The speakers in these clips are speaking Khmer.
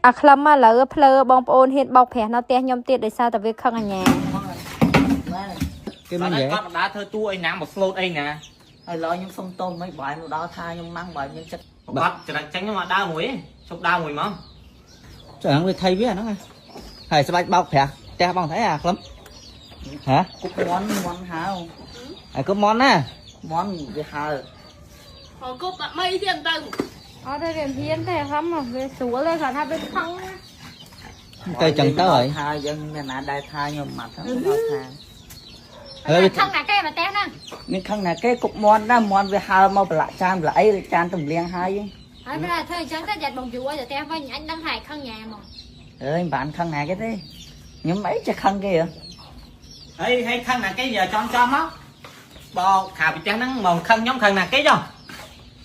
អាខ្លឹមមកឥឡូវភ្លើបងប្អូនហ៊ានបោកប្រាស់នៅផ្ទះខ្ញុំទៀតដោយសារតែវាខឹងអញ្ញា គេមិននិយាយ គាត់បណ្ដាធ្វើតួអីណាមកស្លូតអីណា ហើយឡើយខ្ញុំសុំទោសមិនបាយមកដល់ថាខ្ញុំម៉ាំងបាយមានចិត្ត គាត់ច្រឹកចឹងមកដើរមួយជប់ដើរមួយមក ចុះហ្នឹងវាថៃវាហ្នឹងហើយស្បាច់បោកប្រាស់ផ្ទះបងថៃអាខ្លឹមហ៎ គប់មន់មន់ហើ អាគប់មន់ណា មន់វាហើ ហគប់បាក់មីទៀតទៅ អត់ទេវាហ៊ានទេខំវាស្រួលទេគាត់ថាវាខឹងណា ទៅចឹងទៅហើយ ថាយើងមានណាដែរថាខ្ញុំម៉ាត់ហ្នឹងដល់ថា ហើយវា ខឹងណាគេមកផ្ទះហ្នឹង មានខឹងណាគេគប់មន់ណាមន់វាហើមកប្រឡាក់ចានប្រឡាក់អីចានទំលៀងហើយ ហើយពេលធ្វើអញ្ចឹងទៅយ៉ាត់បងយូរឲ្យទៅផ្ទះវិញអញដឹងថាខឹងញ៉ាហ្មង អើយមិនបានខឹងណាគេទេខ្ញុំអីចេះខឹងគេហ៎ ហើយហើយខឹងណាគេចង់ចំមកបោកខាពីផ្ទះហ្នឹងមកខឹងខ្ញុំខឹងណាគេចុះ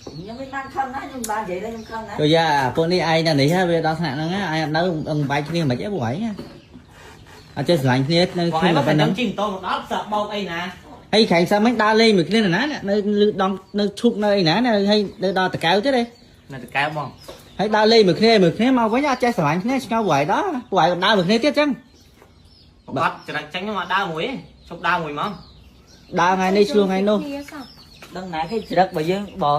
ខ្ញុំមិនបានខឹងណាខ្ញុំបាននិយាយដែរខ្ញុំខឹងណា ទៅយ៉ាពួកនេះឯងនៅនេះវាដល់ថ្នាក់ហ្នឹងឯងអត់នៅអឹងបែកគ្នាមិនអីពួកឯងអត់ចេះស្រឡាញ់គ្នានៅ បង គ្នា ឯងមកខ្ញុំ តែប៉ុណ្្នឹង ជិះម៉ូតូមកដល់សើបោកអីណា ហើយក្រែងសើមិញដើរលេងមួយគ្នាណានៅលឺដងនៅឈូកនៅអីណាហើយនៅដល់តកៅទៀតឯង នៅតកែបង ហើយដើរលេងមួយគ្នាមួយគ្នាមកវិញអត់ចេះស្រឡាញ់គ្នាឆ្ងល់ពួកឯងដល់ពួកឯងក៏ដើរមួយគ្នាទៀតចឹង គាត់ច្រឹកចឹងមកដើរមួយជប់ដើរមួយមក ដើរថ្ងៃនេះឆ្លោះថ្ងៃនោះ ដឹងណាគេជ្រឹកបើយើងបើ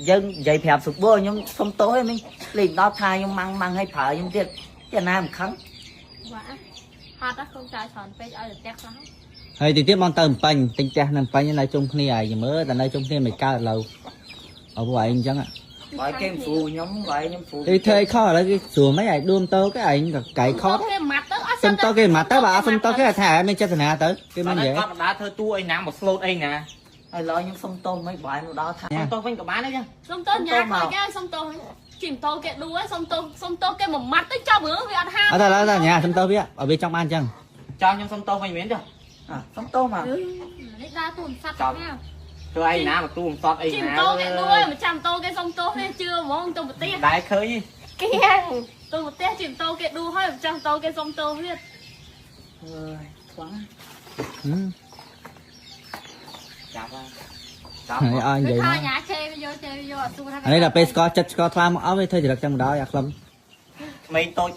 យើងនិយាយប្រាប់សុបួរខ្ញុំសុំទោសឯងមិញលេងដល់ថាខ្ញុំម៉ាំងម៉ាំងឲ្យប្រើខ្ញុំទៀតគេណាមិនខឹង វ៉ាហត់កូនចៅច្រើនពេកឲ្យទៅផ្ទះខ្លះ ហើយទីទៀតមកទៅពេញទិញផ្ទះនៅពេញនៅជុំគ្នាឯងមើលតែនៅជុំគ្នាមិនកើតឥឡូវអើពួកឯងអញ្ចឹង បើគេមិនស្រួលខ្ញុំបើខ្ញុំស្រួល គេធ្វើអីខុសឥឡូវគេស្រួលមិនឯងដួមតោគេឯងក៏កែខុស គេម៉ាត់ទៅអត់ សុំតោគេមកទៅបើអត់សុំតោគេថាឯងមានចេតនាទៅគេមិននិយាយ គាត់បណ្ដាធ្វើតួអីណាមកស្លូតអីណា ហើយឡើយខ្ញុំសុំទោសមិនបាយមកដល់ថា សុំទោសវិញក៏បានដែរចឹង សុំទោសញ៉ាគេសុំទោសជិះម៉ូតូគេដួលសុំទោសសុំទោសគេមួយម៉ាត់ទៅចប់រឿងវាអត់ហា អត់តែឡើយតែញ៉ាសុំតោវាឲ្យវាចង់បានអញ្ចឹង ចង់ខ្ញុំសុំទោសវិញមែនចុះ អ่ะសុំទោសមក នេះដើរទូរស័ព្ទមក ធ្វើអីណាមកតួមិនសតអី ជិះ ណា ម៉ូតូគេដួលមកចាំម៉ូតូគេសុំទោសនេះជឿហ្មងទៅប្រទេស ដែរឃើញ គៀង ទៅប្រទេសជិះម៉ូតូគេដួលហើយចាំម៉ូតូគេសុំទោសទៀត អើយខ្លាំង ចាប់ចាប់ ហើយឲ្យនិយាយ ថាញ៉ាជេរយកជេរយកអត់សួរថា ហើយដល់ពេលស្គាល់ចិត្តស្គាល់ថ្លាមកអស់វាធ្វើចរិតចឹងបណ្ដោយអាខ្លឹម ក្មេងតូច